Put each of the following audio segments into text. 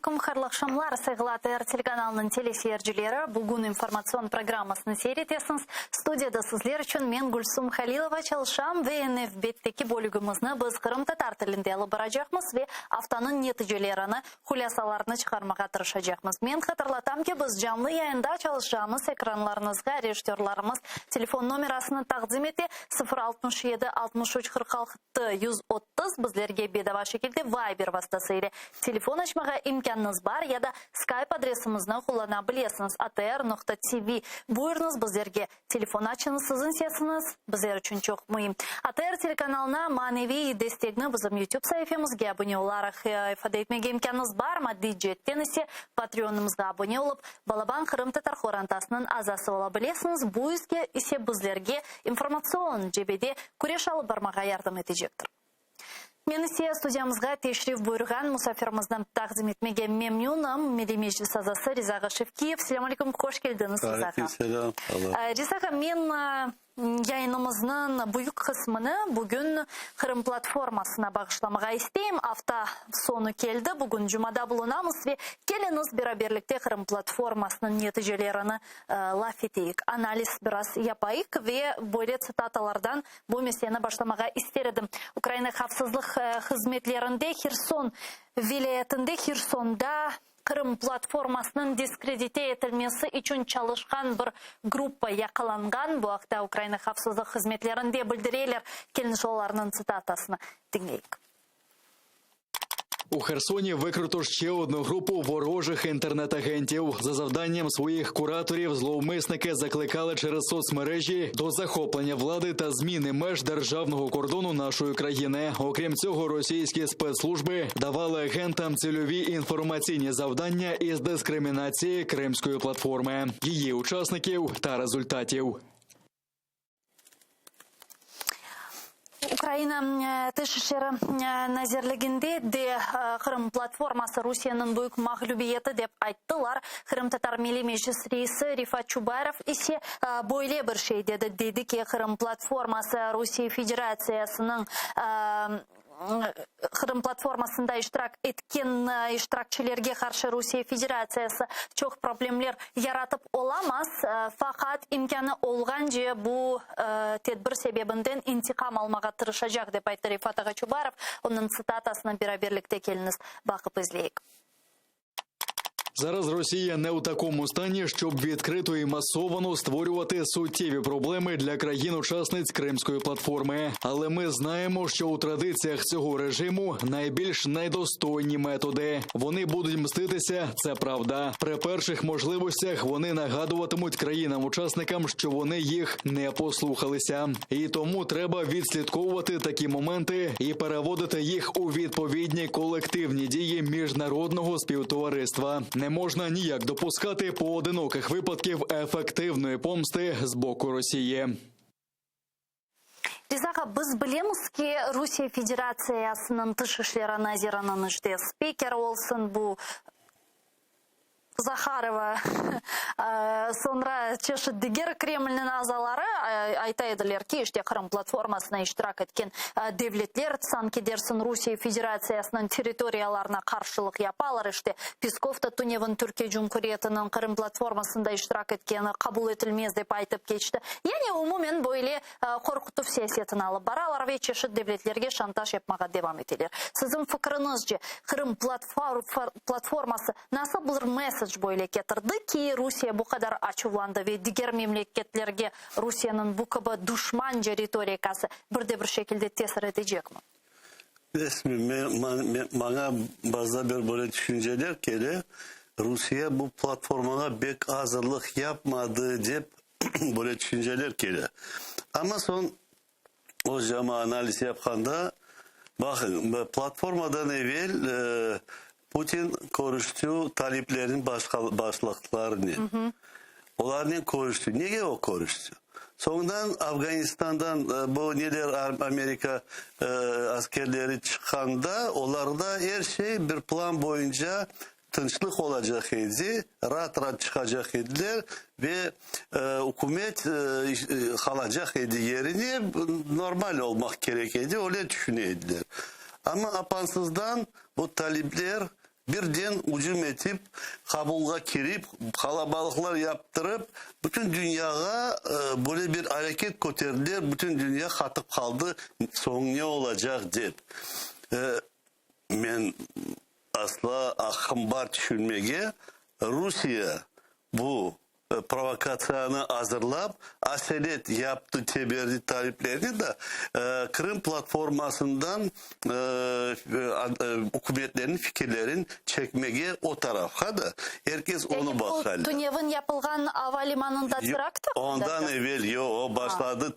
aleyküm, hayırlı aqşamlar, sayğılı ATR telekanalınıñ teleseyircileri. Bugün informatsion programmasını seyir etesiñiz. Studiyada sizler içün men, Gülsum Halilova, çalışam ve nevbetteki bölügimizni biz qırımtatar tilinde alıp baracaqmız ve aftanıñ neticelerini, hulâsalarını çıqarmağa tırışacaqmız. Men hatırlatam ki, biz canlı yayında çalışacağımız ekranlarıñızğa rejissörlarımız telefon nomerasını taqdim ete, 0 67 63 46 130, bizlerge bedava şekilde Viber vastası ile telefon açmağa imkânıñız bar ya da Skype adresimizni qullana bilesiñiz, atr noqta tv. Buyurıñız, bizlerge Telefon açıñız, siziñ sesiñiz bizler içün çoq müim. ATR telekanalına maneviy destegni bizim YouTube saifemizge abune olaraq ifade etmege imkânıñız bar, maddiy ceetten ise Patreonımızğa abune olıp, balaban qırımtatar qorantasınıñ azası ola bilesiñiz, bu ise bizlerge informatsion cebede küreş alıp barmağa yardım etecektir. Men ise studiyamızğa teşrif buyurğan musafirimizni taqdim etmege memnünim, Milliy Meclis azası Riza ağa Şevkiyev. Selâm aleyküm, hoş keldiñiz, Riza ağa. Aleyküm selâm, Allah. Riza ağa, men yayınımıznıñ büyük qısmını bugün Qırım platformasına bağışlamağa isteyim. Afta soñu keldi, bugün cumada bulunamız ve keliñiz beraberlikte Qırım platformasınıñ neticelerini laf eteyik, analiz biraz yapayıq ve böyle tsitatalardan Bu meseleni başlamağa ister edim. Ukraina havfsızlıq hızmetlerinde Herson vilâyetinde Hersonda Qırım platformasınıñ diskredite etilmesi içün çalışqan bir gruppa yaqalanğan. Bu aqta Ukraina havfsızlıq hızmetlerinde bildireler. Keliñ olarnıñ tsitatasını diñleyik. У Херсоні викрито ще одну групу ворожих інтернет-агентів. За завданням своїх кураторів зловмисники закликали через соцмережі до захоплення влади та зміни меж державного кордону нашої країни. Окрім цього, російські спецслужби давали агентам цільові інформаційні завдання із дискримінації Кримської платформи, її учасників та результатів. Ukraina Tış işleri nazirliginde de Qırım platforması Rusiyeniñ büyük mağlübiyeti dep ayttılar. Qırımtatar Milliy Meclis reisi Refat Çubarov ise böyle bir şey dedi, dedi ki, Qırım platforması Rusiye Federatsiyasınıñ Qırım platformasında iştirak etken iştirakçilerge qarşı Rusiye Federatsiyası çoq problemler yaratıp olamaz, faqat imkânı olğance bu tedbir sebebinden intiqam almağa tırışacaq, dep ayttı Refat ağa Çubarov. Onıñ tsitatasını beraberlikte keliñiz baqıp izleyik. Зараз Росія не у такому стані, щоб відкрито і масовано створювати суттєві проблеми для країн-учасниць Кримської платформи. Але ми знаємо, що у традиціях цього режиму найбільш недостойні методи. Вони будуть мститися, це правда. При перших можливостях вони нагадуватимуть країнам-учасникам, що вони їх не послухалися. І тому треба відслідковувати такі моменти і переводити їх у відповідні колективні дії міжнародного співтовариства. Не можна ніяк допускати поодиноких випадків ефективної помсти з боку Росії. Riza ağa, biz bilemiz ki, Rusiye Federatsiyasınıñ Tış işleri naziriniñ işte spikeri olsun, bu Zaharova, soñra çeşit diger Kremlniñ azaları ayta ediler ki, işte Qırım platformasına iştirak etken devletler sanki dersiñ Rusiye Federatsiyasınıñ territoriyalarına qarşılıq yapalar, işte Peskov da tünevin Türkiye Cumhuriyetiniñ Qırım platformasında iştirak etkeni qabul etilmez dep aytıp keçti. Yani umumen böyle qorqutuv siyasetini alıp baralar ve çeşit devletlerge şantaj yapmağa devam eteler. Siziñ fikriñizce, Qırım platforması nasıl bir message böyle ketirdi ki, Rusiye bu qadar açuvlandı ve diger memleketlerge Rusiyeniñ bu kibi duşmanca ritorikası bir de bir şekilde tesir etecekmi? Resmi, maña bazıda bir böyle tüşünceler kele, Rusiye bu platformağa bek azırlıq yapmadı dep böyle tüşünceler kele. Amma soñ öz cama analiz yapqanda, baqıñ, platformadan evel Putin körüşti taliplerniñ başlıqlarınen. Olarnen körüşti. Nege o körüşti? Soñundan Afganistandan bu neler Amerika askerleri çıqqanda, olarda er şey bir plan boyunca tınçlıq olacaq edi, raat-raat çıqacaq ediler ve ükümet qalacaq edi yerine, normal olmaq kerek edi, öyle tüşüne ediler. Amma apansızdan bu talipler. Birden ücüm etip, Kabulğa kirip, qalabalıqlar yaptırıp, bütün dünyağa böyle bir areket köterdiler, bütün dünya qatıp qaldı, soñ ne olacaq dep. Men asla aqqım bar tüşünmege, Rusiye bu provokatsiyanı azırlap, aselet yaptı teberdi taliplerni da Qırım platformasından ükümetlerniñ fikirlerin çekmege o tarafqa da, er kes onı baqaldı. Bu tünevin yapılğan ava limanında terakt aqqında? Ondan evel, yoq, o başladı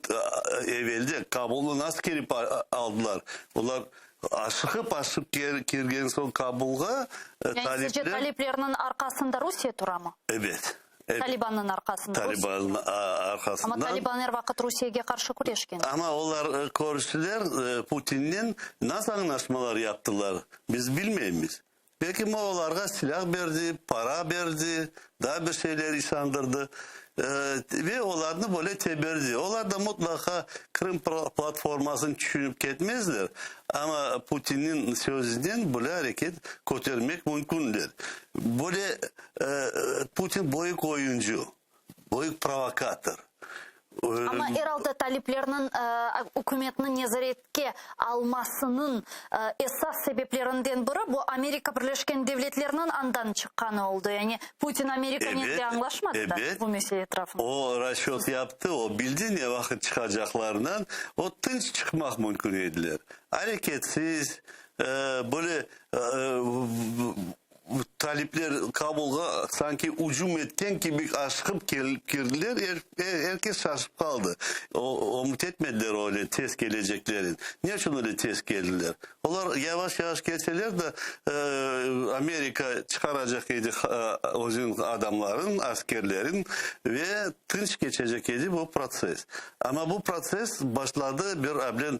evelde, Kabulnı nasıl kelip aldılar, olar aşıqıp-aşıqıp kirgen soñ Kabulğa, Yani sizce talipler. taliplerniñ arqasında Rusiye turamı? Ebet. Evet. Talibannıñ arqasında Rusiye Taliban tura. arqasından. Amma Taliban er vaqıt Rusiyege qarşı küreşken. Amma olar körüştiler, Putinnen nasıl añlaşmalar yaptılar, biz bilmeymiz. Belki olarğa silâh berdi, para berdi, daa bir şeyler işandırdı ve olarnı böyle teberdi. Olar da mutlaqa Qırım platformasını tüşünip ketmezler, amma Putinniñ sözünen böyle areket kötermek mümkündir. Böyle Putin büyük oyuncı, büyük provokator. Amma er alda taliplerniñ ükümetni nezaretke almasınıñ esas sebeplerinden biri bu Amerika Birleşken Devletleriniñ andan çıqqanı oldı. Yani Putin Amerikanen de añlaşmadı da bu mesele etrafında. O rasçöt yaptı, o bildi ne vaqıt çıqacaqlarından, o tınç çıqmaq mümkün ediler. Areketsiz, böyle Talipler Kabulğa sanki ücüm etken kibi aşıqıp kelip kirdiler, er kes şaşıp qaldı. Ümüt etmediler öyle tez keleceklerin. Ne içün öyle tez keldiler? Olar yavaş-yavaş kelseler de, Amerika çıqaracaq edi özüniñ adamların, askerlerin ve tınç keçecek edi bu protsess. Amma bu protsess başladı bir ablen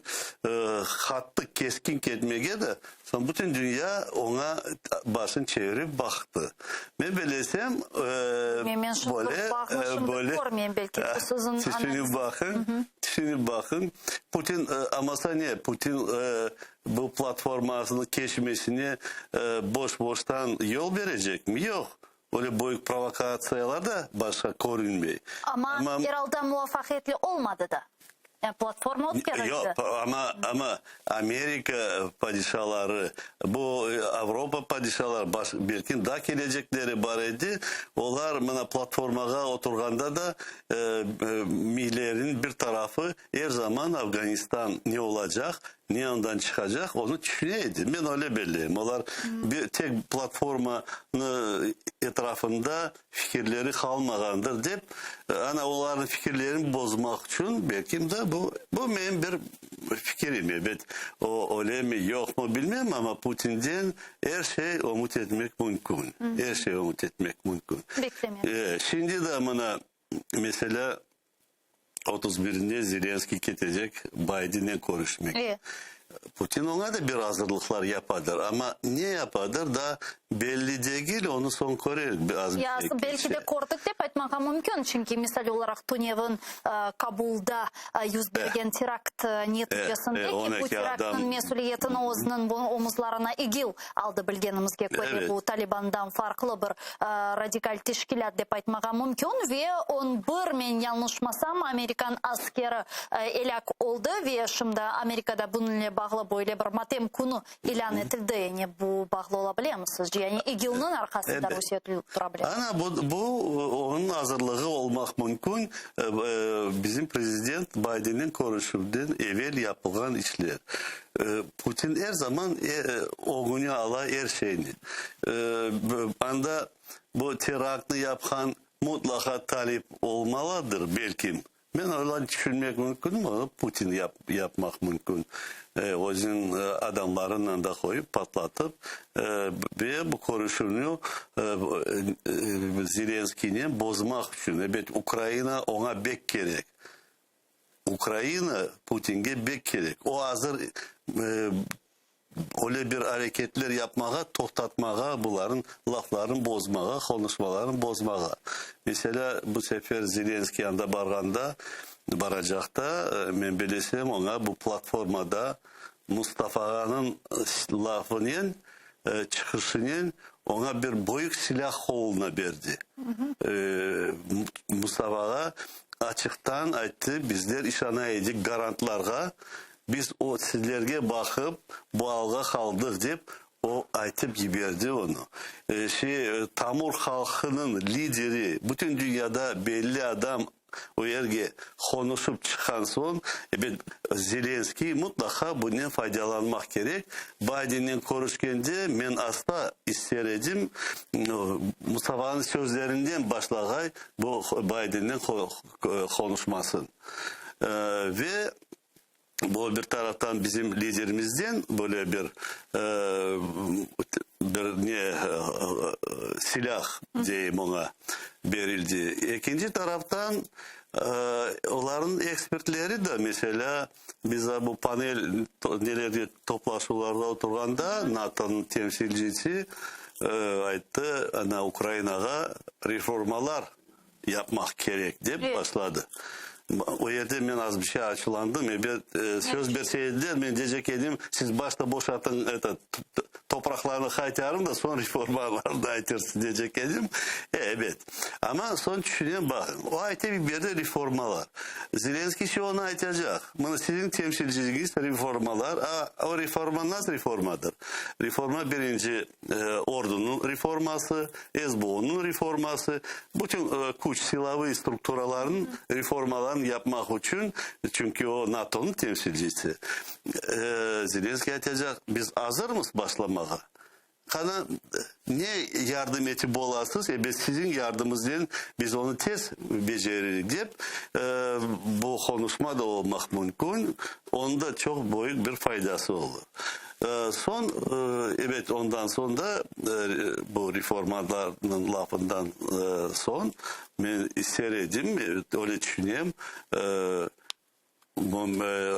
qattı, keskin ketmege de, Soñ bütün dünya oña başını çevirip baqtı. Men bilesem, Men şimdi böyle, bağnı şimdi böyle, körmeyim, belki bu siziñ tüşünip analiziñiz. baqıñ, tüşünip baqıñ. Putin, amasa ne, Putin bu platformasını keçmesine boş-boştan yol berecekmi? Yoq. Öyle büyük provokatsiyalar da başqa körünmey. Amma er alda muvafaqiyetli olmadı da. Yani platforma ötkerildi. Yoq, amma, amma Amerika padişaları, bu Avropa padişaları, baş, belki daa kelecekleri bar edi, olar mına platformağa oturğanda da miyleriniñ bir tarafı er zaman Afganistan ne olacaq, Ne andan çıqacaq, onı tüşüne edi. Men öyle belleyim. Olar bir tek platformanı etrafında fikirleri qalmağandır dep, ana olarnıñ fikirlerini bozmaq içün belkim de bu, bu menim bir fikirim, ebet, o öylemi, yoqmı bilmem, amma Putinden er şey ümüt etmek mümkün. Er şey ümüt etmek mümkün. Beklemek. Şimdi de mına, meselâ, 31-inde Zelenskıy ketecek Baydennen körüşmek. Putin oña da bir azırlıqlar yapadır, amma ne yapadır daa belli degil, onı soñ körerik, bir az bir Ya, şey belki de keçse. kördik dep aytmağa mümkün, çünki misal olaraq tünevin Kabulda yüz bergen terakt neticesinde, ki bu teraktnıñ mesüliyetini özüniñ omuzlarına İGİL aldı, bilgenimizge köre, bu Talibandan farqlı bir radikal teşkilât dep aytmağa mümkün ve on bir, men yañlışmasam, amerikan askeri elâk oldı ve şimdi Amerikada bunıñle bağlı böyle bir matem künü ilân etildi. Yani bu bağlı ola bilemi sizce? Yani İGİLniñ arqasında Rusiye tura bile? Ana, bu, bu onıñ azırlığı olmaq mümkün, bizim prezident Baydennen körüşüvden evel yapılğan işler. Putin er zaman ögüne ala er şeyni. Anda bu teraktnı yapqan mutlaqa talip olmalıdır, belkim. Men öyle tüşünmek mümkünmi, onı Putin yapmaq mümkün. Özüniñ adamlarını anda qoyıp, patlatıp ve bu körüşüvni Zelenskiynen bozmaq içün. Ebet, Ukraina oña bek kerek. Ukraina Putinge bek kerek. O azır öyle bir areketler yapmağa, toqtatmağa, buların laflarını bozmağa, qonuşmalarını bozmağa. Meselâ, bu sefer Zelenskiy anda barğanda, baracaqta, men bilesem, oña bu platformada Mustafa ağanıñ lafınen. çıqışınen oña bir böyük silâh qoluna berdi. Mustafağa açıqtan ayttı, bizler işana edik garantlarğa, biz o sizlerge baqıp bu alğa qaldıq dep, o aytıp yiberdi onı. Şey, tamır halqınıñ lideri, bütün dünyada belli adam O yerge qonuşıp çıqqan soñ, ebet, Zelenskıy mutlaqa bunen faydalanmaq kerek. Baydennen körüşkende men asla ister edim, Mustafanıñ sözlerinden başlağay bu Baydennen qonuşmasın. Ve Bu bir taraftan bizim liderimizden böyle bir bir ne silâh deyim oña berildi. Ekinci taraftan olarnıñ ekspertleri de, meselâ, biz bu panel nelerde toplaşuvlarda oturğanda NATOnıñ temsilcisi ayttı, ana Ukrainağa reformalar yapmaq kerek, dep başladı. O yerde men az bir şey açuvlandım. Ebet, söz berse ediler, men deycek edim, siz başta boşatıñ, eto, topraqlarnı qaytarıñ da, soñ reformalarnı aytırsız, deycek edim. Ebet. Amma soñ tüşünem, baqıñ, o ayta berdi reformalar. Zelenskiy ise onı aytacaq, mına siziñ temsilciligiñiz reformalar, a o reforma nasıl reformadır? Reforma birinci ordunıñ reforması, SBUnıñ reforması, bütün küç, silovıy strukturalarnıñ reformalarını yapmaq içün, çünki o NATOnıñ temsilcisi, Zelenskıy aytacaq, biz azırmız başlamağa. Qana, ne yardım etip olasız, ebet, siziñ yardımıñıznen biz onı tez beceririk dep, bu qonuşma da olmaq mümkün, onda çoq büyük bir faydası olur. Soñ, ebet, ondan soñ da, bu reformalarnıñ lafından soñ, men ister edim, öyle tüşünem,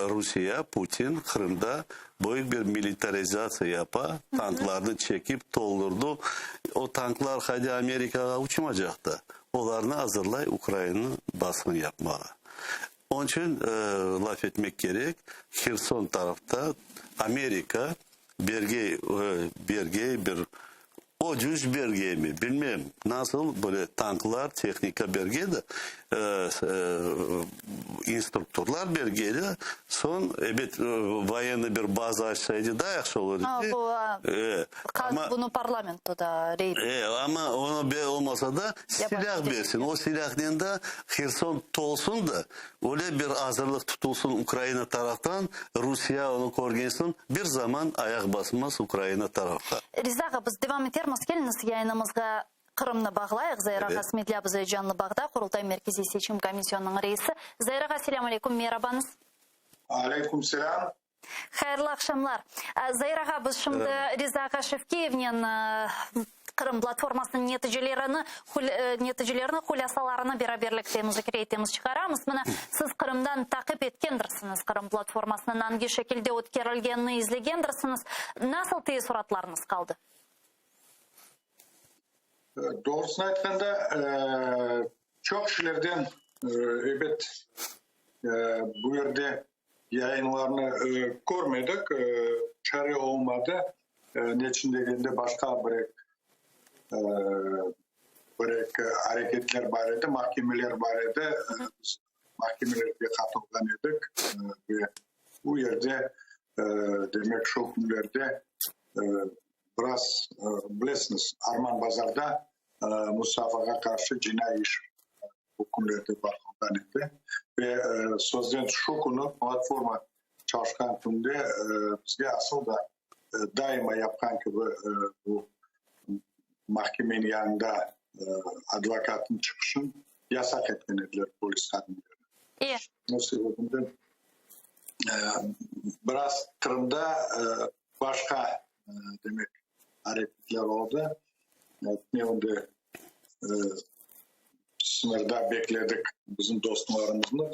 Rusiye, Putin Qırımda büyük bir militarizatsiya yapa, tanklarnı çekip toldurdı. O tanklar haydi Amerikağa uçmacaq da, olarnı azırlay Ukrainanı basqın yapmağa. Onıñ içün laf etmek kerek, Herson tarafta Amerika bergey, bergey bir ucuz bergeymi, bilmem, nasıl böyle tanklar, tehnika bergey de, instruktorlar bergey de, soñ, ebet, voyennıy bir baza açsa edi, daa yahşı olur edi. Amma bunı parlamento da rey berdi. Amma onı olmasa da, silâh bersin. O silâhnen de Herson tolsun da, öyle bir azırlıq tutulsın Ukraina taraftan, Rusiye onı körgen soñ bir zaman ayaq basmaz Ukraina tarafqa. Riza ağa, biz devam etermiz. Keliñiz, yayınımızğa Qırımnı bağlayıq. Zair ağa Smedlâ bize canlı bağda, Qurultay Merkeziy Seçim Komisyonınıñ reisi. Zair ağa, selâm aleyküm, merabañız. Aleyküm selâm. Hayırlı aqşamlar. Zair ağa, biz şimdi Riza ağa Şevkiyevnen Qırım platformasınıñ neticelerini, neticelerini, hulâsalarını beraberlikte muzakere etemiz, çıqaramız. Mına, siz Qırımdan taqip etkendirsiñiz, Qırım platformasınıñ angi şekilde ötkerilgenini izlegendirsiñiz. Nasıl teessuratlarıñız qaldı? Doğrusını aytqanda, çoq kişilerden, ebet, bu yerde Yayınlarnı körmedik, çare olmadı. Neçün degende, başqa bir eki, bir eki areketler bar edi, mahkemeler bar edi. Biz mahkemelerge qatılğan edik ve bu yerde, demek, şu künlerde biraz, bilesiñiz, Arman bazarda Mustafağa qarşı cinaiy iş bu künlerde baqılğan edi ve sözden şu künü platforma çalışqan künde bizge asıl da daima yapqan kibi bu mahkemeniñ yanında advokatnıñ çıqışın yasaq etken ediler polis hadimleri. Bu sebebinden biraz Qırımda başqa demek areketler oldı. Ne oldı? Sıñırda bekledik bizim dostlarımıznı,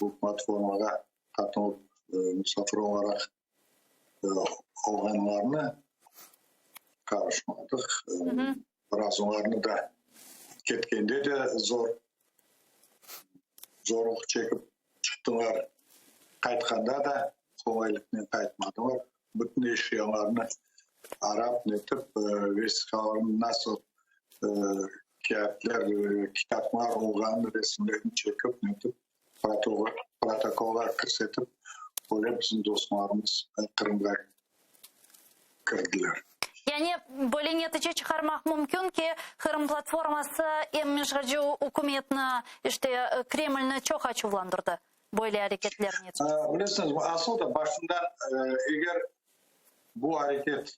bu platformağa qatılıp musafir olaraq olğanlarnı qarışmadıq. Biraz olarnı da ketkende de zor, zorluq çekip çıqtılar, qaytqanda da qolaylıqnen qaytmadılar. Bütün eşyalarını. Arap netip vesiqalarnı nasıl kâğıtlar, kitaplar olğanını resimlerini çekip netip protokolğa kirsetip öyle bizim dostlarımız Qırımğa kirdiler. Yani böyle netice çıqarmaq mümkün ki, Qırım platforması em işğalci ükümetni, işte, Kremlni çoq açuvlandırdı böyle areketler neticesinde. Bilesiñizmi, asıl da başından eger bu areket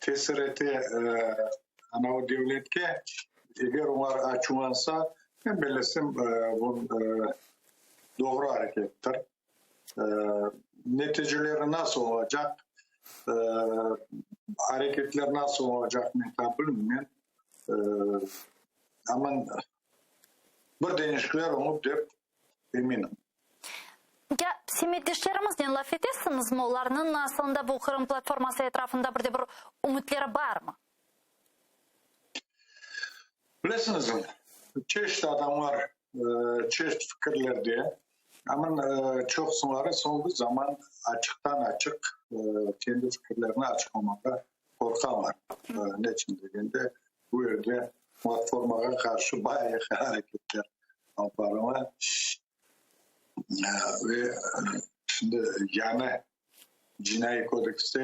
tesir ete anavı devletke, eger olar açuvlansa, men bellesem, bu doğru arekettir. Neticeleri nasıl olacaq, areketler nasıl olacaq, men tam bilmeymen. Amma bir deñişikler olur dep eminim. Ya semetdeşlerimiznen laf etesiñizmi? Olarnıñ aslında bu Qırım platforması etrafında bir de bir ümütleri barmı? Bilesiñizmi, çeşit adamlar çeşit fikirlerde, amma çoqsuları soñki zaman açıqtan-açıq kendi fikirlerini açıqlamağa qorqalar. Neçün degende, bu yerde platformağa qarşı bayağı areketler alıp barıla. Ve şimdi yañı Cinaiy kodekste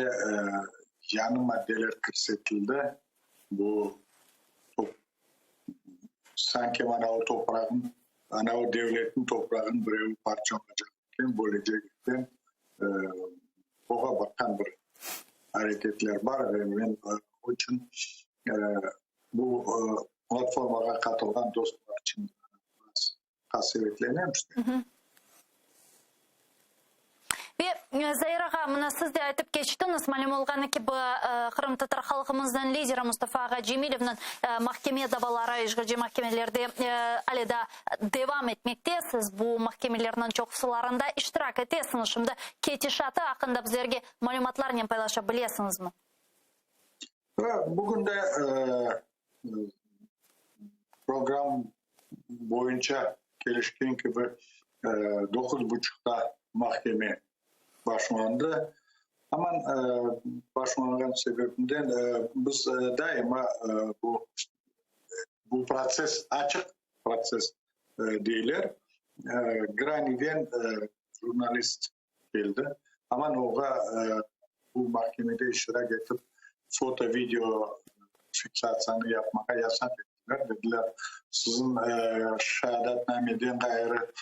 yañı maddeler kirsetildi. Bu sanki mana o toprağın, ana o devletniñ toprağını birevi parçalaycaq eken, bölecek eken, oğa baqqan bir areketler bar ve men o içün bu platformağa qatılğan dostlar içün biraz qasevetlenem işte. Ve, Zair ağa, mına siz de aytıp keçtiñiz, malüm olğanı kibi, qırımtatar halqımıznıñ lideri Mustafa ağa Cemilevniñ mahkeme davaları işğalci mahkemelerde ale daa devam etmekte. Siz bu mahkemelerniñ çoqusılarında iştirak etesiñiz. Şimdi ketişatı aqqında bizlerge malümatlarnen paylaşa bilesiñizmi? Bugün de program boyunca kelişken kibi doquz buçuqta mahkeme başlandı. Aman başlanğan sebebinden biz daima bu bu protsess açıq protsess deyler. Graniden jurnalist keldi. Aman oğa bu mahkemede iştirak etip, foto, video fiksatsiyanı yapmağa yasaq ettiler. Dediler, siziñ şeadatnameden ğayrı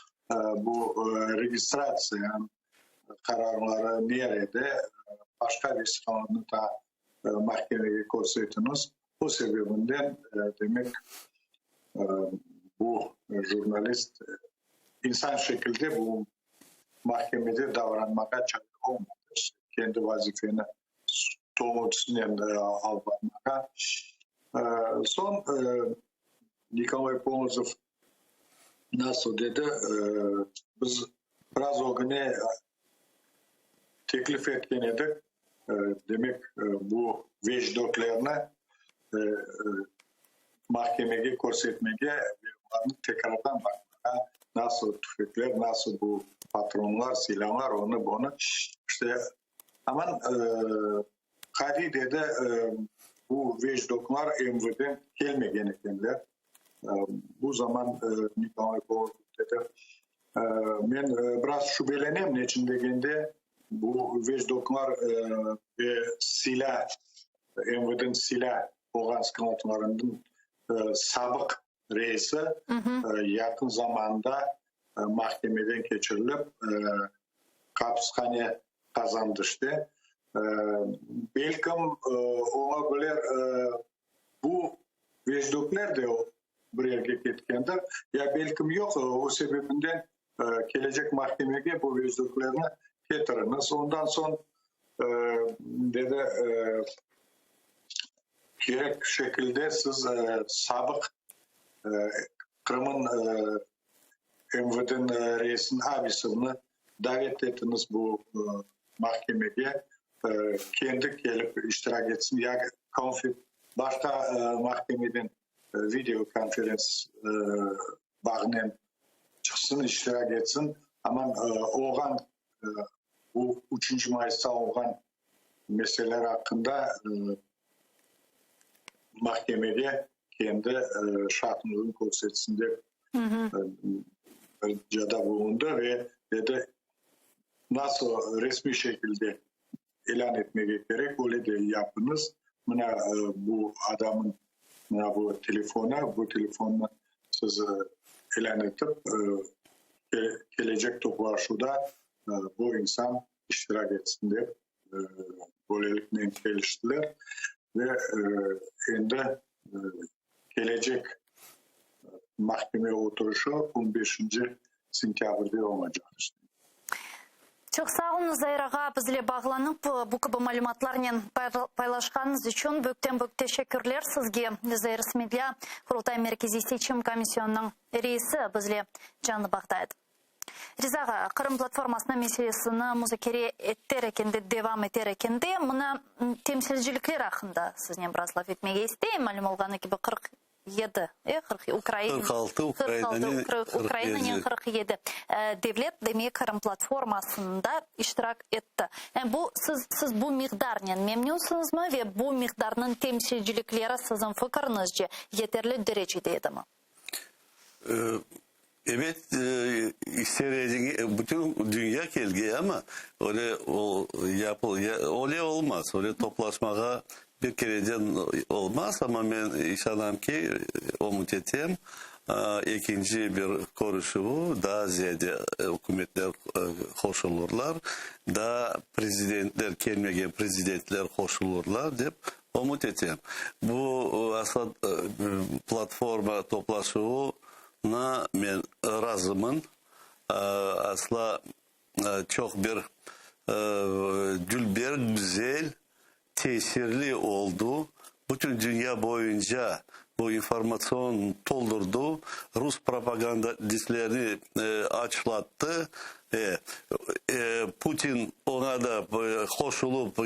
bu registratsiya qararları nerede, başqa vesiqalarnı da mahkemege körsetiñiz. Bu sebebinden, demek, bu jurnalist insan şekilde bu mahkemede davranmağa çare olmadı, kendi vazifeni tolucısınen alıp barmağa. Soñ Nikolay Polozov nasıl dedi, biz biraz ögüne teklif etken edik, demek, bu vecdoklerni mahkemege körsetmege ve olarnı tekrardan baqmağa, nasıl tüfekler, nasıl bu patronlar, silâlar, onı, bunı, işte, aman qadiy dedi, bu vecdoklar MVden kelmegen ekenler. Bu zaman Nikolay Polozov dedi, men biraz şübelenem, neçün degende, bu vecdoklar ve silâ, MVdniñ silâ olğan skladlarınıñ sabıq reisi yaqın zamanda mahkemeden keçirilip, hapishane qazandı işte. Belkim, ola bilir, bu vecdokler de bir yerge ketkendir, ya belkim yoq, o sebebinden kelecek mahkemege bu vecdoklerni ketiriñiz. Ondan soñ, dedi, kerek şekilde siz sabıq Qırımın MVDniñ reisini Abisovnı davet etiñiz bu mahkemege, kendi kelip iştirak etsin, ya başqa mahkemeden video konferens bağınen çıqsın, iştirak etsin. Aman olğan bu üçünci mayısta olğan. meseleler aqqında mahkemege kendi şaatımızın körsetsin dep ricada bulundı ve dedi, nasıl resmiy şekilde ilân etmege kerek, öyle de yapıñız. Mına bu adamın mına bu telefonı, bu telefonnı siz ilân etip, kelecek toplaşuvda bu insan iştirak etsin dep, böyleliknen keliştiler. Ve endi kelecek mahkeme oturışı on beşinci sentâbrde olacaq. Çoq sağ oluñız, Zair ağa, bizle bağlanıp, bu kibi malümatlarnen paylaşqanıñız içün büyükten-büyük teşekkürler sizge. Zair Smedlâ, Qurultay Merkeziy Seçim Komisyonınıñ reisi bizle canlı bağda edi. Riza ağa, Qırım platformasınıñ meselesini muzakere eter ekende, devam eter ekende, mına temsilcilikler aqqında siznen biraz laf etmege isteyim. Malüm olğanı kibi, 47, e, 40, Ukrain, 46 Ukrainanen 46 Ukrainanen 47 devlet, demek, Qırım platformasında iştirak etti. Yani bu, siz, siz bu miqdarnen memnünsıñızmı ve bu miqdarnıñ temsilcilikleri siziñ fikiriñizce yeterli derecede edimi? Ebet, ister ediñ, bütün dünya kelge, amma öyle öyle olmaz, öyle toplaşmağa bir kereden olmaz, amma men işanam ki, ümüt etem, ekinci bir körüşüvi daa ziyade ükümetler qoşulırlar, daa prezidentler, kelmegen prezidentler qoşulırlar dep Ümüt etem, bu asla platforma toplaşuvına men razımın. Asla çoq bir dülber, güzel, tesirli oldu. Bütün dünya boyunca bu informatsion toldurdı, rus propagandistlerini açlattı. Putin oña da qoşulıp,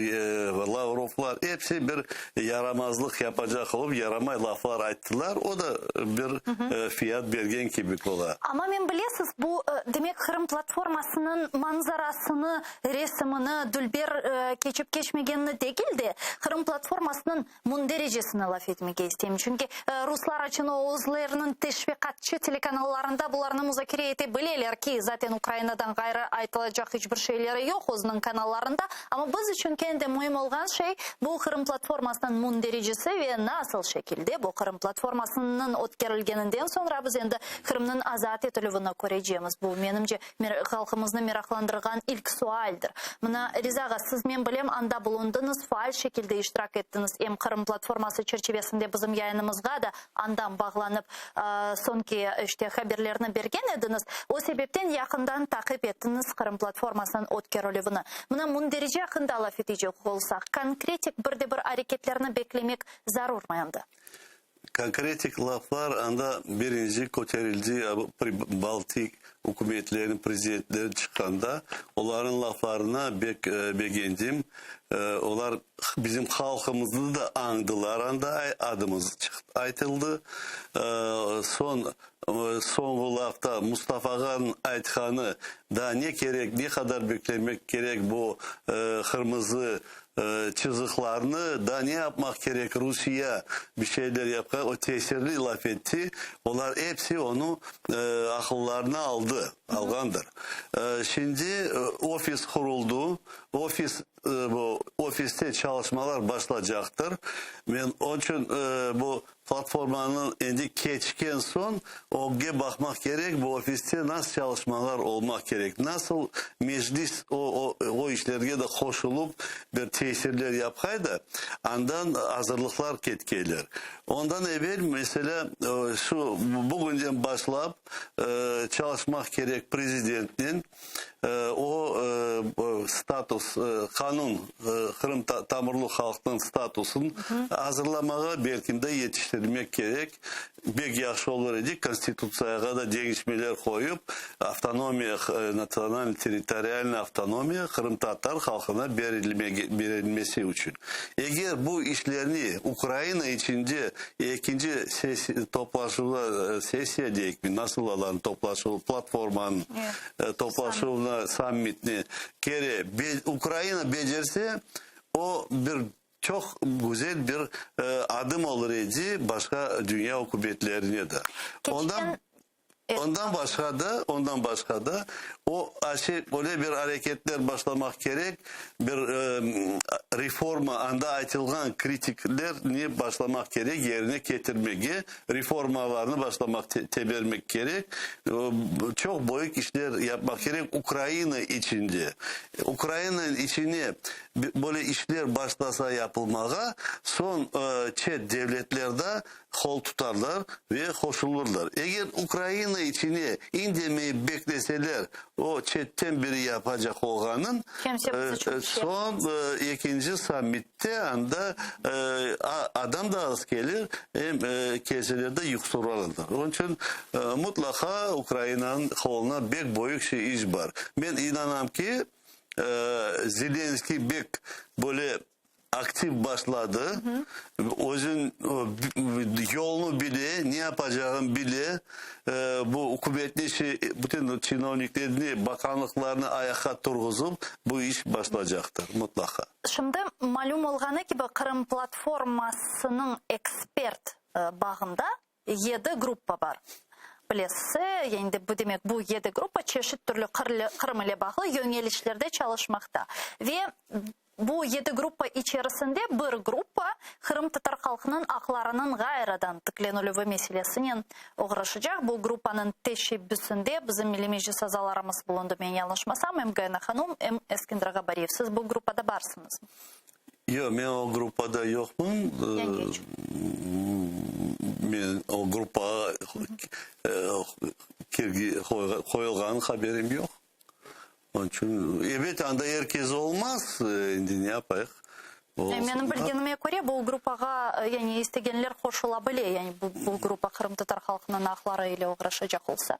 Lavrovlar, episi bir yaramazlıq yapacaq olıp, yaramay laflar ayttılar, o da bir fiyat bergen kibik ola. Amma men bilesiz, bu, demek, Qırım platformasınıñ manzarasını, resimini, dülber keçip keçmegenini degil de, Qırım platformasınıñ Mündericesini laf etmege isteyim, çünki ruslar içün o özleriniñ teşviqatçı telekanallarında bularnı muzakere ete bileler ki, zaten Ukrainadan ğayrı aytılacaq iç bir şeyleri yoq özüniñ kanallarında, amma biz içün kene de müim olğan şey, bu Qırım platformasınıñ mündericesi ve nasıl şekilde bu Qırım platformasınıñ ötkerilgeninden soñra biz endi Qırımnıñ azat etilüvini körecemiz, bu, menimce, Halqımıznı meraqlandırğan ilk sualdir. Mına, Riza ağa, siz, men bilem, anda bulundıñız, faal şekilde iştirak ettiñiz, em Qırım platforması çerçivesinde bizim yayınımızğa da andan bağlanıp, soñki, işte, haberlerni bergen ediñiz. O sebepten yaqından taqip ettiñiz Qırım platformasınıñ ötkerilüvini. Mına, münderice aqqında laf etecek olsaq, konkretik bir de bir areketlerni beklemek zarurmı endi? Konkretik laflar anda birinci köterildi, Baltik ükümetleriniñ prezidentleri çıqqanda, olarnıñ laflarını bek begendim. Olar bizim halqımıznı da añdılar anda, adımız aytıldı. Soñ, soñğı lafta Mustafa ağanıñ aytqanı, daa ne kerek, ne qadar beklemek kerek bu qırmızı Çızıqlarnı da ne yapmaq kerek, Rusiye bir şeyler yapqan, o tesirli laf etti, olar episi onı aqıllarına aldı, alğandır. Şimdi ofis quruldı, ofis, bu ofiste çalışmalar başlacaqtır. Men onıñ içün bu Platformanıñ endi keçken soñ ögge baqmaq kerek, bu ofiste nasıl çalışmalar olmaq kerek, nasıl Meclis o o işlerge de qoşulıp bir tesirler yapqay da, andan azırlıqlar ketkeyler. Ondan evel, meselâ, şu bugünden başlap çalışmaq kerek prezidentnen, O status, qanun, Qırım tamırlı halqnıñ statusın azırlamağa, belkim de yetiştirmek kerek. Bek yahşı olur edi, Konstitutsiyağa da deñişmeler qoyıp, avtonomiya, natsional territorialnıy avtonomiya qırımtatar halqına berilmesi içün. Eger bu işlerni Ukraina içinde ekinci toplaşuvda, sessiya deyikmi, nasıl olarnıñ toplaşuvı, platformanıñ toplaşuvına, sammitine kere Ukraina becerse, O bir çoq güzel bir adım olur edi başqa dünya ükümetlerine de. Ondan ondan başqa da, ondan başqa da o şey öyle bir areketler başlamaq kerek, bir reforma, anda aytılğan kritiklerni başlamaq kerek, yerine ketirmege, reformalarnı başlamaq, tebermek kerek, çoq büyük işler yapmaq kerek Ukraina içinde. Ukrainanıñ içine böyle işler başlasa yapılmağa, soñ çet devletler da qol tutarlar ve qoşulırlar. Eger Ukraina içine indemeyip bekleseler, o çetten biri yapacaq olğanın, soñ ekinci sammitte anda adam da az kelir, em kelseler de yuqsurarlar. Onıñ içün mutlaqa Ukrainanıñ qoluna bek büyük şey iş bar. Men inanam ki, Zelenskiy bek böyle aktiv başladı, özün yolnu bile, ne yapacağını bile, bu ükümetni, şey, bütün çinovniklerni, bakanlıqlarnı ayaqqa turğuzıp, bu iş başlacaqtır mutlaqa. Şimdi malüm olğanı kibi, Qırım platformasınıñ ekspert bağında yedi gruppa bar. Bilesiz, yani de bu demek, bu yedi gruppa çeşit türlü Qırım ile bağlı yöñelişlerde çalışmaqta. Ve bu yedi gruppa içerisinde bir gruppa qırımtatar halqınıñ aqlarınıñ ğayrıdan tiklenilüvi meselesinen oğraşacaq. Bu gruppanıñ teşebbüsinde bizim Milliy Meclis azalarımız bulundı, men yañlışmasam, em Gayana hanum, em Eskender ağa Bariyev. Siz bu gruppada barsıñızmı? Yoq, men o gruppada yoqmın. Ya ne içün? Men o gruppağa qoyulğanı haberim yoq. Onıñ içün, ebet, anda er kes olmaz, endi ne yapayıq? Menim bilgenime köre, bu gruppağa, yani istegenler qoşula bile, yani bu gruppa qırımtatar halqınıñ aqları ile oğraşacaq olsa.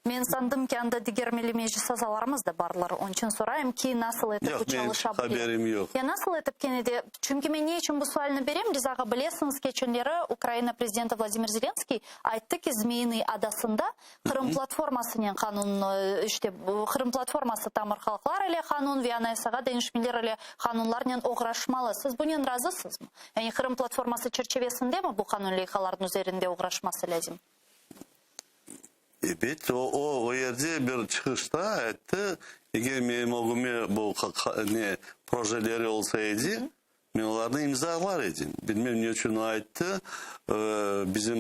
Men sandım ki, anda diger Milliy Meclis azalarımız da barlar. Onıñ içün sorayım ki, nasıl etip bu çalışa bile? Yoq, menim haberim yoq. Ya nasıl etip kene de, çünki men ne içün bu sualni berem, Riza ağa, bilesiñiz, keçenleri Ukraina prezidenti Vladimir Zelenskiy ayttı ki, Zmiyınıy adasında Qırım platformasınen qanun, işte, Qırım platforması tamır halqlar ile qanun ve Anayasağa deñişmeler ile qanunlarnen oğraşmalı. Siz bunen razısızmı? Yani Qırım platforması çerçevesindemi bu qanun leyhalarnıñ üzerinde oğraşması lâzim? Ebet, o, o, o yerde bir çıqışta ayttı, eger menim ögüme bu ne projeleri olsa edi, men olarnı imzalar edim. Bilmem ne içün ayttı, bizim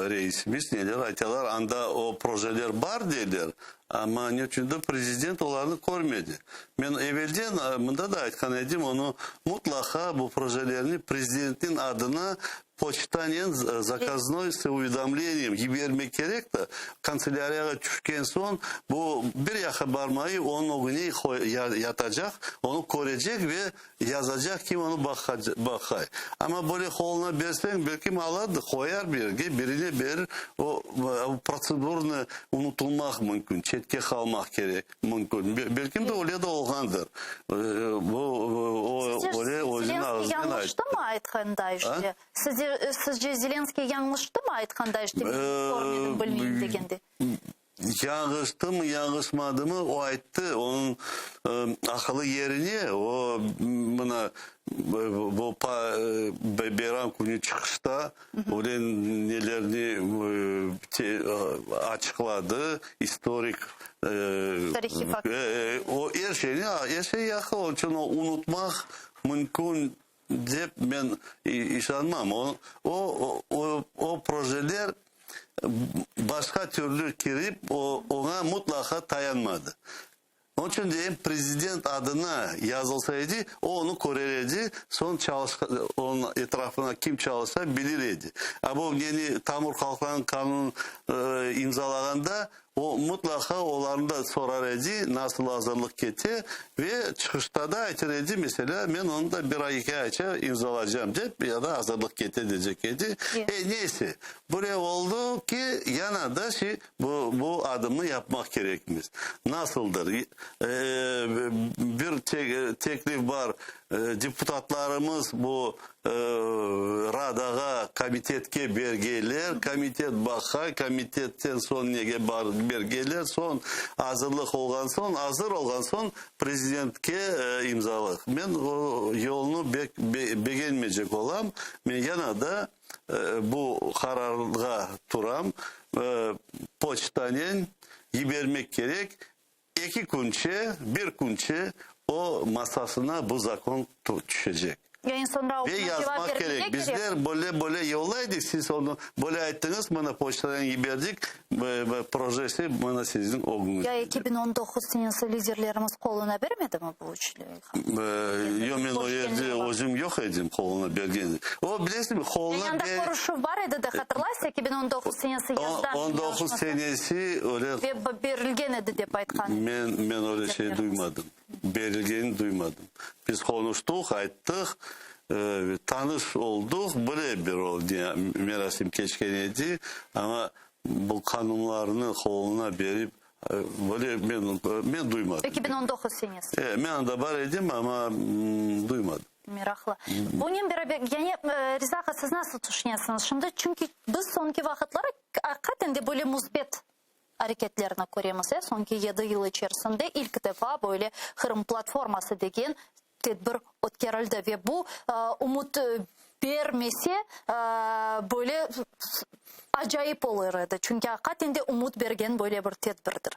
reisimiz neler aytalar, anda o projeler bar deyler, amma ne içündir prezident olarnı körmedi. Men evelden mında da aytqan edim, onı mutlaqa bu projelerni prezidentniñ adına Poçtanen zakaznoy s uvedomleniyem yibermek kerek de, kantselâriyağa tüşken soñ bu bir yaqqa barmayı onıñ ögüne yatacaq, onı körecek ve yazacaq, kim onı baqay. Amma böyle qoluna berseñ, belkim ala da qoyar bir yerge, birine berir, o protsedurnı unutılmaq mümkün, çetke qalmaq kerek mümkün. Belkim de öyle de olğandır. Bu, o, öyle özüniñ Sizce ağzınen Zelenskiy ayttı. yañlıştımı aytqanda işte? Sizce, sizce Zelenskiy yañlıştımı aytqanda işte, men körmedim, bilmeyim degende? Yañlıştımı, yañlışmadımı, o ayttı, onıñ aqılı yerine, o, mına, bu bayram künü çıqışta öyle nelerni açıqladı, istorik, Tarihiy fakt. O er şeyni, er şey yahşı, onıñ içün o unutmaq mümkün dep men işanmam. O, o, o projeler başqa türlü kirip, o, oña mutlaqa tayanmadı. Onıñ içün deyim, prezident adına yazılsa edi, o onı körer edi, soñ onıñ etrafına kim çalışsa bilir edi. A bu neni tamır halqlarnıñ qanunı imzalağanda, o mutlaqa olarnı da sorar edi, nasıl azırlıq kete ve çıqışta da aytır edi, meselâ, men onı da bir ay, eki ayça imzalacam dep, ya da azırlıq kete decek edi. E, neyse, böyle oldı ki, yana da şey, Bu, bu adımnı yapmaq kerekmiz. Nasıldır? Bir teklif bar. Deputatlarımız bu Radağa, komitetke bergenler, komitet baqa, komitetten soñ nege bergenler, soñ azırlıq olğan soñ, azır olğan soñ prezidentke imzalıq. Men o yolnı bek begenmeycek olam, men yana da bu qararğa turam, poçtanen yibermek kerek, Eki künçe, bir künçe o masasına bu zakon tüşecek. Yani soñra Ve oña cevap yazmaq bermege kerek. kerek. Bizler böyle böyle yollaydık, siz onı böyle ayttıñız, mına poçtadan yiberdik, projesi mına siziñ ögüñizde. Ya 2019 senesi liderlerimiz qoluna bermedimi bu üç leyha? Yoq, men o yerde özüm yoq edim qoluna bergen. O, bilesiñmi, qoluna Yani anda körüşüv bar edi de, hatırlaysız, 2019 senesi yazda. 19 senesi öyle. Ve berilgen edi dep aytqan. Men, men öyle şey duymadım. Berilgenini duymadım. Biz qonuştıq, ayttıq, tanış olduq, bile bir o merasim keçken edi, amma bu qanunlarnı qoluna berip, Böyle men, men duymadım. 2019 senesi. E, men anda bar edim, amma duymadım. Meraqlı. Bunen beraber, yani, Riza ağa, siz nasıl tüşünesiñiz şimdi? Çünki biz soñki vaqıtları aqiqaten de böyle müsbet areketlerni köremiz, e, soñki yedi yıl içerisinde ilk defa böyle Qırım platforması degen tedbir ötkerildi ve bu ümüt bermese, böyle acayip olur edi, çünki aqiqaten de ümüt bergen böyle bir tedbirdir.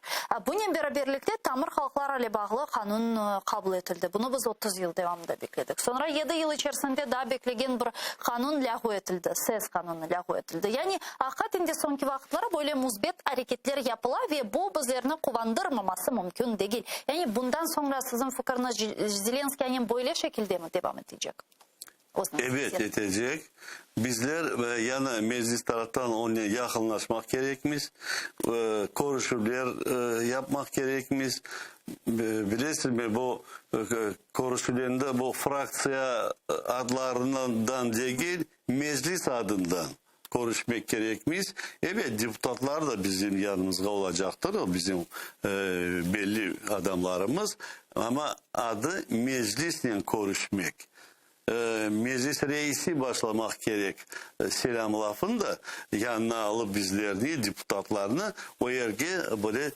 Bunen beraberlikte tamır halqlar ile bağlı qanun qabul etildi, bunı biz 30 yıl devamında bekledik. Soñra yedi yıl içerisinde daa beklegen bir qanun lâğu etildi, SES qanunı lâğu etildi. Yani aqiqaten de soñki vaqıtları böyle müsbet areketler yapıla ve bu bizlerni quvandırmaması mümkün degil. Yani bundan soñra siziñ fikirñiz, Zelenskıy anen böyle şekildemi devam etecek? Ebet, etecek. Bizler yani Meclis taraftan onen yaqınlaşmaq kerekmiz, körüşüvler yapmaq kerekmiz. Bilesizmi, bu körüşüvlerde bu fraktsiya adlarından degil, Meclis adından körüşmek kerekmiz. Ebet, deputatlar da bizim yanımızğa olacaqtır, o bizim belli adamlarımız, amma adı Meclisnen körüşmek. Meclis reisi başlamaq kerek selâm lafını da, yanına alıp bizlerni, deputatlarnı, o yerge böyle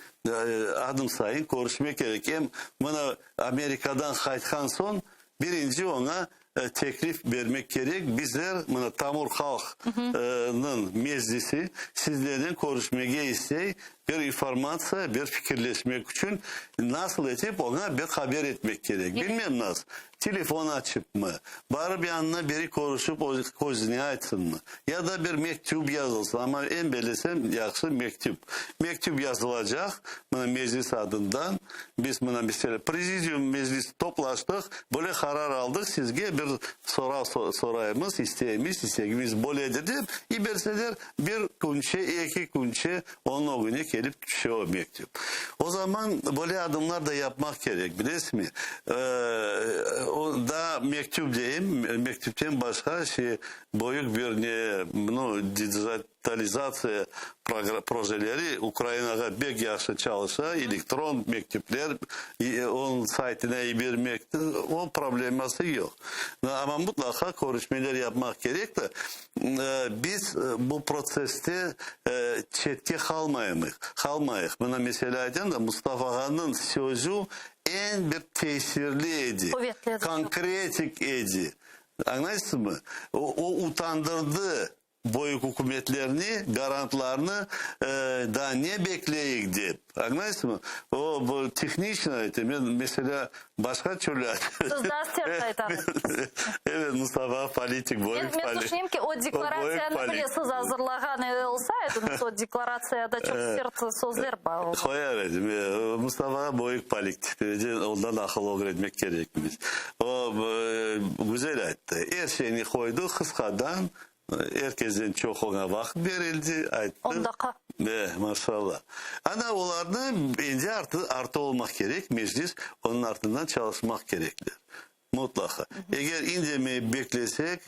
adım sayın körüşmek kerek. Em mına Amerikadan qaytqan soñ Birinci oña teklif bermek kerek, bizler, mına, tamır halqnıñ meclisi sizlernen körüşmege istey, bir informatsiya, bir fikirleşmek içün, nasıl etip oña bir haber etmek kerek, bilmem nasıl, telefon açıpmı, barıp yanına biri körüşip közüne aytsınmı, ya da bir mektüp yazılsın, amma eñ belesem yahşı mektüp, mektüp yazılacaq, mına, meclis adından. Biz mına, meselâ, prezidium meclis toplaştıq, böyle qarar aldıq, sizge bir sorav soraymız, isteymiz, istegimiz böyledir dep, yiberseler, bir künçe, eki künçe onıñ ögüne kelip tüşe o mektüp. O zaman böyle adımlar da yapmaq kerek, bilesizmi? Daa mektüp deyim, mektüpten başqa şey, büyük bir ne, nu, Digitalizatsiya projeleri Ukrainağa bek yahşı çalışa, elektron mektüpler onıñ saytına yibermek, o probleması yoq. Amma mutlaqa körüşmeler yapmaq kerek de, biz bu protsesste çetke qalmayıq. Qalmayıq. Mına meselâ aytayım da, Mustafa ağanıñ sözü eñ bir tesirli edi, konkretik edi. Añlaysızmı? O utandırdı. Böyük ükümetlerni, garantlarnı daa ne bekleyik dep, añlaysızmı? O, bu tehniçno ayta, men, meselâ, başqa türlü Siz daa sert aytasız. Evet, Mustafa politik, böyük Men, men tüşünem ki, o deklaratsiyanı bile siz azırlağan olsaydıñız, o deklaratsiyada çoq sert sözler bar olurdı. Qoyar edim. Mustafağa böyük politik, ondan aqıl ögrenmek kerekmiz. O, güzel ayttı. Er şeyni qoydı, qısqadan, Er kezden çoq oña vaqıt berildi, ayttı. On daqqa. E, maşallah. Ana, olarnı endi artı, artı olmaq kerek, meclis onıñ artından çalışmaq kerekler. Mutlaqa. Eger indemeyip beklesek,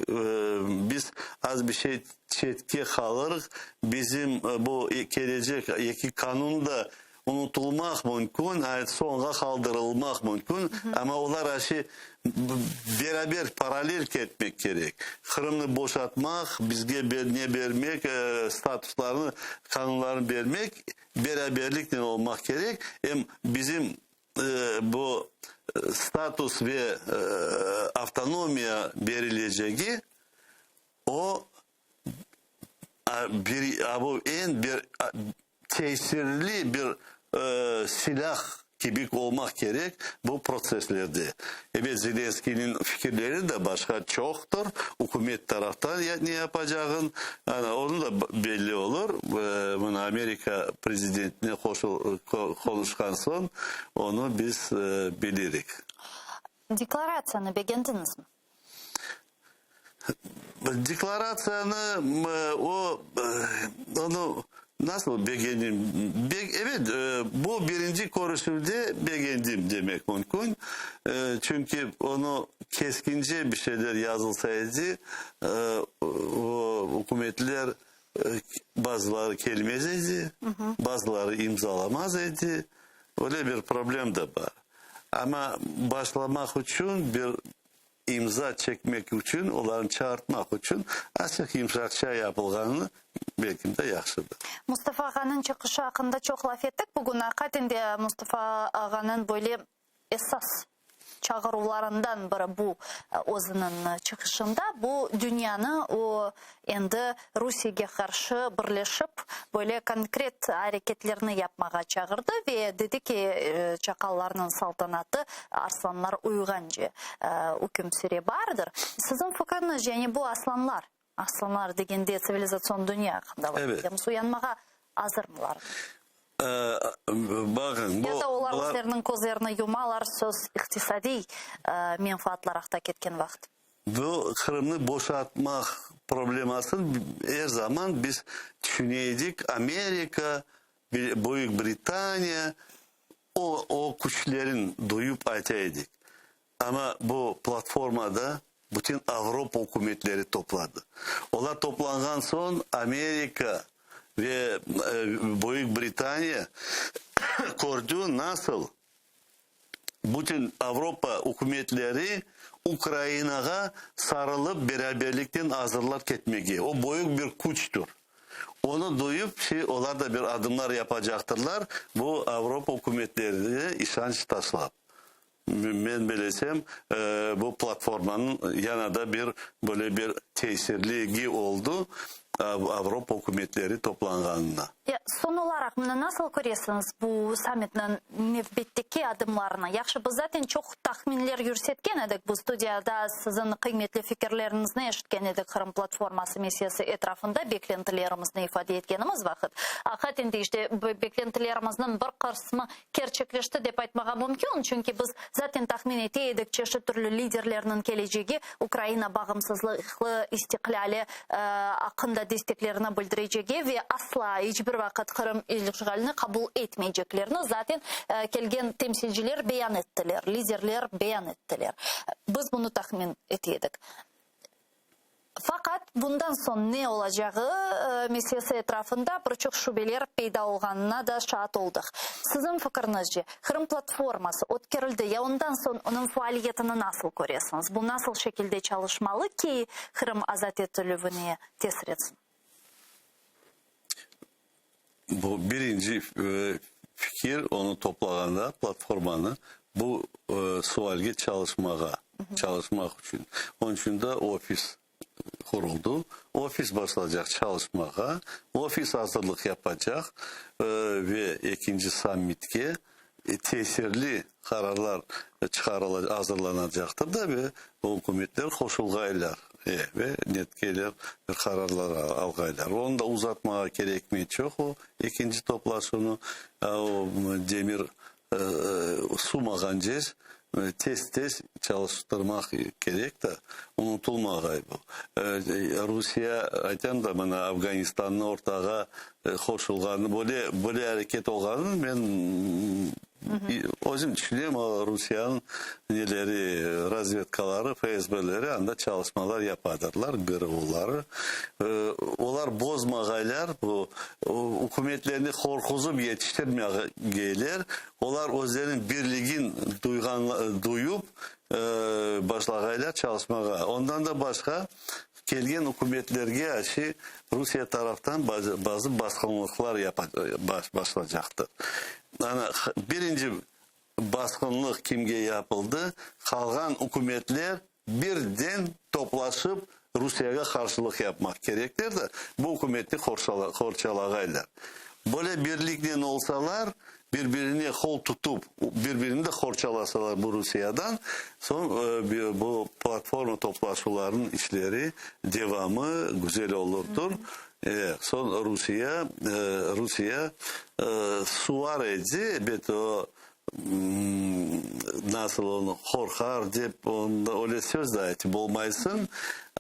biz az bir şey çetke qalırıq, bizim bu kelecek eki qanun da. unutılmaq mümkün, soñğa qaldırılmaq mümkün, amma olar aşı beraber, parallel ketmek kerek. Qırımnı boşatmaq, bizge ne bermek, statuslarnı, qanunlarnı bermek, beraberliknen olmaq kerek. Em bizim bu status ve avtonomiya berilecegi, o, bir, bu eñ bir tesirli bir silâh kibi olmaq kerek bu protsesslerde. Ebet, Zelenskıynıñ fikirleri de başqa çoqtır, ükümet taraftan ne yapacağın, ana, onı da belli olur, mına Amerika prezidentine qonuşqan soñ onı biz bilirik. Deklaratsiyanı begendiñizmi? Deklaratsiyanı o, onı nasıl begendim? Evet, bu birinci körüşüvde begendim demek mümkün. Çünki onı keskince bir şeyler yazılsa edi, o ükümetler bazıları kelmez edi, bazıları imzalamaz edi. Öyle bir problem de bar. Amma başlamaq içün bir İmza çekmek içün, olarnı çağırtmaq içün azçıq yımşaqça yapılğanı belkim de yahşıdır. Mustafa ağanıñ çıqışı aqqında çoq laf ettik bugün. Aqiqaten de Mustafa ağanıñ böyle esas çağıruvlarından biri bu özüniñ çıqışında. Bu dünyanı o endi Rusiyege qarşı birleşip, böyle konkret areketlerni yapmağa çağırdı ve dedi ki, çaqallarnıñ saltanatı arslanlar uyuğance üküm süre bardır. Siziñ fikriñizce, yani bu aslanlar, aslanlar degende tsivilizatsion dünya aqqında laf etemiz, uyanmağa azırmılar? Baqıñ, bu. Ya da olar özleriniñ közlerini yumalar, söz iqtisadiy menfaatlar aqta ketken vaqıt. Bu Qırımnı boşatmaq problemasını er zaman biz tüşüne edik, Amerika, Büyük Britaniya o, o küçlerin duyıp ayta edik. Amma bu platformada bütün Avropa ükümetleri topladı. Olar toplanğan soñ Amerika ve Büyük Britaniya kördi, nasıl Bütün Avropa ükümetleri Ukrainağa sarılıp beraberlikten azırlar ketmege. O böyük bir küçtür. Onı duyıp, şey, olar da bir adımlar yapacaqtırlar, bu Avropa ükümetlerine işanç taşlap. Men belesem, bu platformanıñ yana da bir böyle bir tesirligi oldı, Avropa ükümetleri toplanğanına. Ya, soñ olaraq, mına nasıl köresiñiz bu sammitniñ nevbetteki adımlarını? Yahşı, biz zaten çoq tahminler yürsetken edik, bu studiyada siziñ qıymetli fikirleriñizni eşitken edik Qırım platforması meselesi etrafında beklentilerimizni ifade etkenimiz vaqıt. Aqiqaten de, işte, beklentilerimizniñ bir qısmı kerçekleşti dep aytmağa mümkün, çünki biz zaten tahmin ete edik, çeşit türlü liderlerniñ kelecegi Ukraina bağımsızlığı, istiqlâli aqqında desteklerini bildirecegi ve asla iç bir vaqıt Qırım işğalini qabul etmeyceklerini zaten kelgen temsilciler beyan ettiler, liderler beyan ettiler. Biz bunı tahmin ete edik. Faqat bundan soñ ne olacağı meselesi etrafında bir çoq şübeler peyda olğanına da şaat oldıq. Siziñ fikiriñizce, Qırım platforması ötkerildi ya ondan soñ onıñ faaliyetini nasıl köresiñiz? Bu nasıl şekilde çalışmalı ki, Qırım azat etilüvine tesir etsin? Bu birinci fikir, onı toplağanda, platformanı, bu sualge çalışmağa, çalışmaq içün. Onıñ içün de ofis quruldı. Ofis başlaycaq çalışmağa, ofis azırlıq yapacaq ve ekinci sammitke tesirli qararlar azırlanacaqtır da ve ükümetler qoşulğaylar ve netkeler bir qararlar alğaylar. Onı da uzatmağa kerekmey çoq o ekinci toplaşuvnı, o demir suvmağance tez-tez çalıştırmaq kerek de, unutılmağay bu. Rusiye, aytam da, mına Afganistannı ortağa qoşulğanı, böyle, böyle areket olğanını men. Özüm tüşünem, o Rusiyanıñ neleri, razvedkaları, FSBleri anda çalışmalar yapadırlar, GRUları. Olar bozmağaylar, bu ükümetlerni qorquzıp yetiştirmegeyler. Olar özleriniñ birligin duyğan, duyup başlağaylar çalışmağa. Ondan da başqa, kelgen ükümetlerge aşı Rusiye taraftan bazı basqınlıqlar başlacaqtır. Ana, birinci basqınlıq kimge yapıldı, qalğan ükümetler birden toplaşıp Rusiyege qarşılıq yapmaq kerekler de, bu ükümetni qorçalağaylar. Böyle birliknen olsalar, bir-birine qol tutup, bir-birini de qorçalasalar bu Rusiyadan, soñ bu platforma toplaşuvlarınıñ işleri devamı güzel olurdır. Soñ Rusiye, Rusiye suvar edi, ebet, o nasıl onı qorqar dep, onda öyle söz de aytıp olmaysıñ,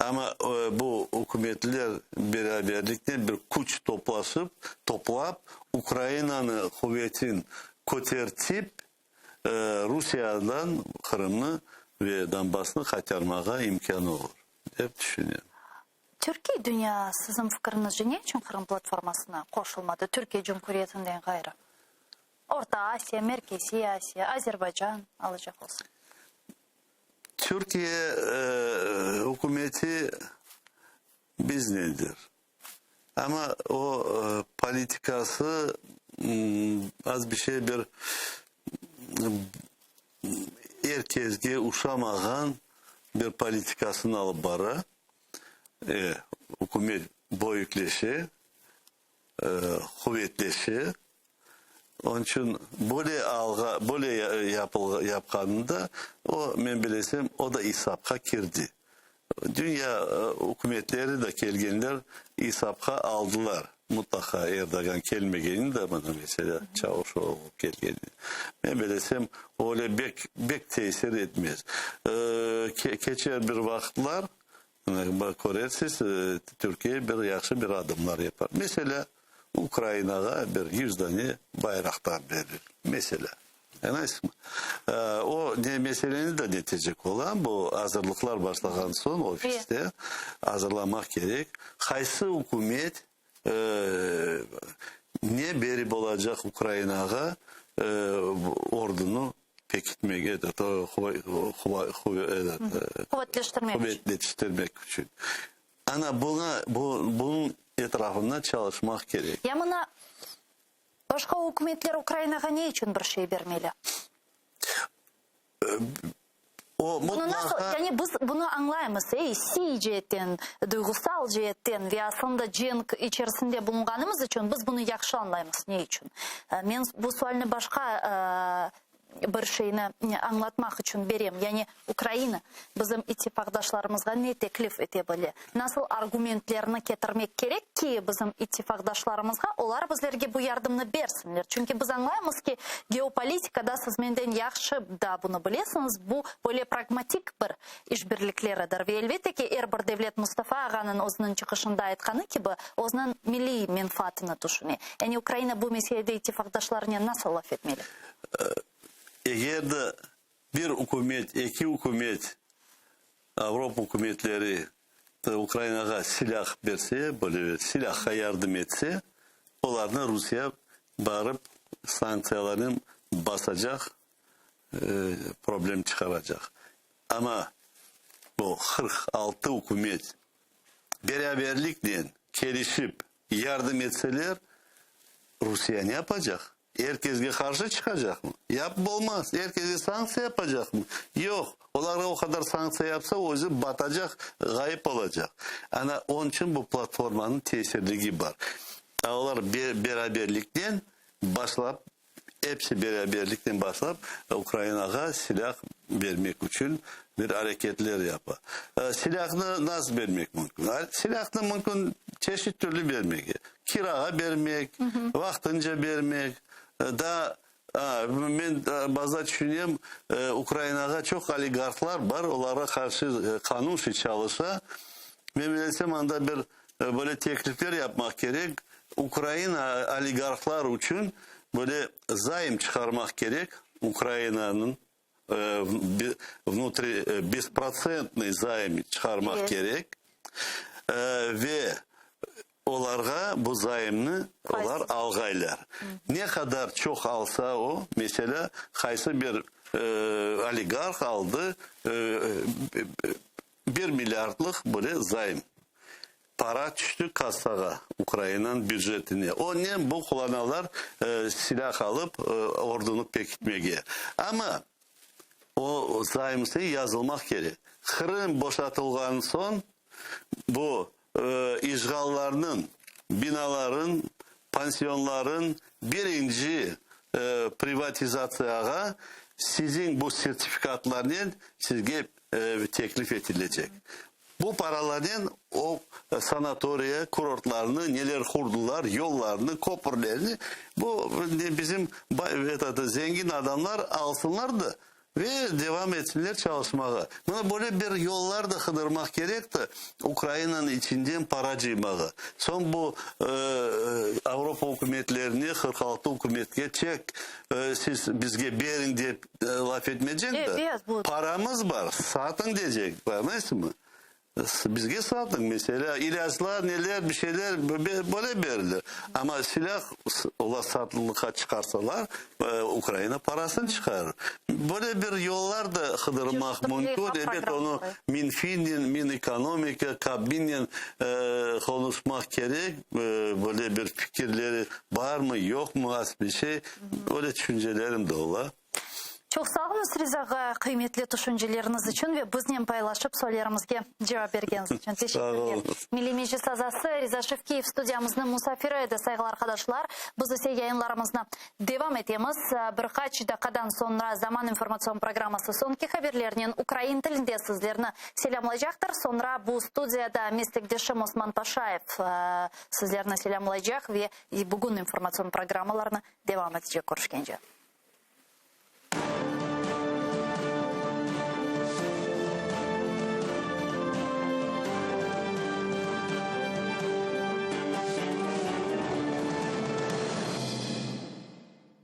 amma bu ükümetler beraberliknen bir küç toplaşıp, toplap, Ukrainanı quvetin kötertip, Rusiyadan Qırımnı ve Donbassnı qaytarmağa imkânı olur, dep tüşünem. Türkiy dünya, siziñ fikiriñizce, ne içün Qırım platformasına qoşulmadı, Türkiye Cumhuriyetinden ğayrı? Orta Asiya, Merkeziy Asiya, Azerbaycan alacaq olsaq. Türkiye ükümeti biznedir. Amma o politikası az bir şey bir er kesge uşamağan bir politikasını alıp bara. Ükümet böyükleşe, quvetleşe. Onıñ içün böyle alğa, böyle yapqanında o, men bilesem, o da isapqa kirdi. Dünya ükümetleri de kelgenler isapqa aldılar. Mutlaqa Erdoğan kelmegeni de mına meselâ Çavuşoğlu kelgeni. Men bilesem, öyle bek, bek tesir etmez. Keçer bir vaqıtlar, mına körersiz, Türkiye bir yahşı bir adımlar yapar. Meselâ, Ukrainağa bir yüz dane bayraqtar berir, meselâ. Añlaysızmı? O ne meseleni de netecek ola, bu azırlıqlar başlağan soñ ofiste azırlamaq kerek. Qaysı ükümet ne berip olacaq Ukrainağa ordunı pekitmege, quvetleştirmek içün. Ana buña, bunıñ etrafında çalışmaq kerek. Ya mına başqa ükümetler Ukrainağa ne içün bir şey bermeli? O Bunı nasıl, mutlaqa. yani biz bunı añlaymız, e, issiy ceetten, duyğusal ceetten ve aslında cenk içerisinde bulunğanımız içün biz bunı yahşı añlaymız ne içün. Men bu sualni başqa bir şeyni añlatmaq içün berem, yani Ukraina bizim ittifaqdaşlarımızğa ne teklif ete bile, nasıl argumentlerni ketirmek kerek ki, bizim ittifaqdaşlarımızğa olar bizlerge bu yardımnı bersinler? Çünki biz añlaymız ki, geopolitikada siz menden yahşı da bunı bilesiñiz, bu böyle pragmatik bir işbirlikleridir. Ve elbette ki, er bir devlet Mustafa ağanıñ özüniñ çıqışında aytqanı kibi, özüniñ milliy menfaatını tüşüne. Yani Ukraina bu meselede ittifaqdaşlarınen nasıl laf etmeli? Eger de bir ükümet, eki ükümet, Avropa ükümetleri Ukrainağa silâh berse, böyle bir silâhqa yardım etse, olarnı Rusiye barıp sanktsiyalarnen basacaq, problem çıqaracaq. Amma bu 46 ükümet beraberliknen kelişip yardım etseler, Rusiye ne yapacaq? Er kesge qarşı çıqacaqmı? Yapıp olmaz. Er kesge sanktsiya yapacaqmı? Yoq. Olarğa o qadar sanktsiya yapsa, özü batacaq, ğayıp olacaq. Ana, onıñ içün bu platformanıñ tesirligi bar. Olar beraberliknen başlap, episi beraberliknen başlap, Ukrainağa silâh bermek içün bir areketler yapa. Silâhnı nasıl bermek mümkün? Silâhnı mümkün çeşit türlü bermege. Kirağa bermek, vaqtınca bermek, daa men bazıda tüşünem, Ukrainağa çoq oligarhlar bar, olarğa qarşı qanun şi çalışa. Men bilesem, anda bir böyle teklifler yapmaq kerek, Ukraina oligarhlar içün. Böyle zaym çıqarmaq kerek Ukrainanıñ vnutri besprotsentnıy zaym çıqarmaq kerek ve olarğa bu zaymnı olar alğaylar. Ne qadar çoq alsa o, meselâ, qaysı bir oligarh aldı bir milliardlıq böyle zaym. Para tüşti kassağa, Ukrainanıñ bücetine. Onen bu qullanalar silâh alıp, ordunı pekitmege. Amma o zaymsı yazılmaq kerek. Qırım boşatılğan soñ bu işğallarnıñ binaların, pansionların birinci privatizatsiyağa siziñ bu sertifikatlarnen sizge teklif etilecek. Bu paralarnen o sanatoriya, kurortlarnı, neler qurdılar, yollarnı, köpürlerni, bu bizim zengin adamlar alsınlar da ve devam etsinler çalışmağa. Mına böyle bir yollar da qıdırmaq kerek de, Ukrainanıñ içinden para cıymağa. Soñ bu Avropa ükümetlerine, 46 ükümetke çek, siz bizge beriñ dep laf etmeycek de, paramız bar, satıñ deycek, añlaysıñmı? Bizge satıñ, meselâ, ilâclar, neler, bir şeyler böyle berilir. Amma silâh olar satılıqqa çıqarsalar, Ukraina parasını çıqarır. Böyle bir yollar da qıdırmaq mümkün. Ebet, onı Minfinnen, Minekonomika, Kabminnen qonuşmaq kerek. Böyle bir fikirleri barmı, yoqmı, az bir şey. Öyle tüşüncelerim de ola. Çoq sağ oluñız, Riza ağa, qıymetli tüşünceleriñiz içün ve biznen paylaşıp suallerimizge cevap bergeniñiz içün. Teşekkürler. Milliy Meclis azası Riza Şevkiyev studiyamıznıñ musafiri edi, sayğılı arqadaşlar. Biz ise yayınlarımıznı devam etemiz. Bir qaç daqqadan soñra Zaman informatsion programması soñki haberlernen ukrain tilinde sizlerni selâmlaycaqtır. Soñra bu studiyada meslekdeşim Osman Paşayev sizlerni selâmlaycaq ve bugün informatsion programmalarnı devam etecek. Körüşkence.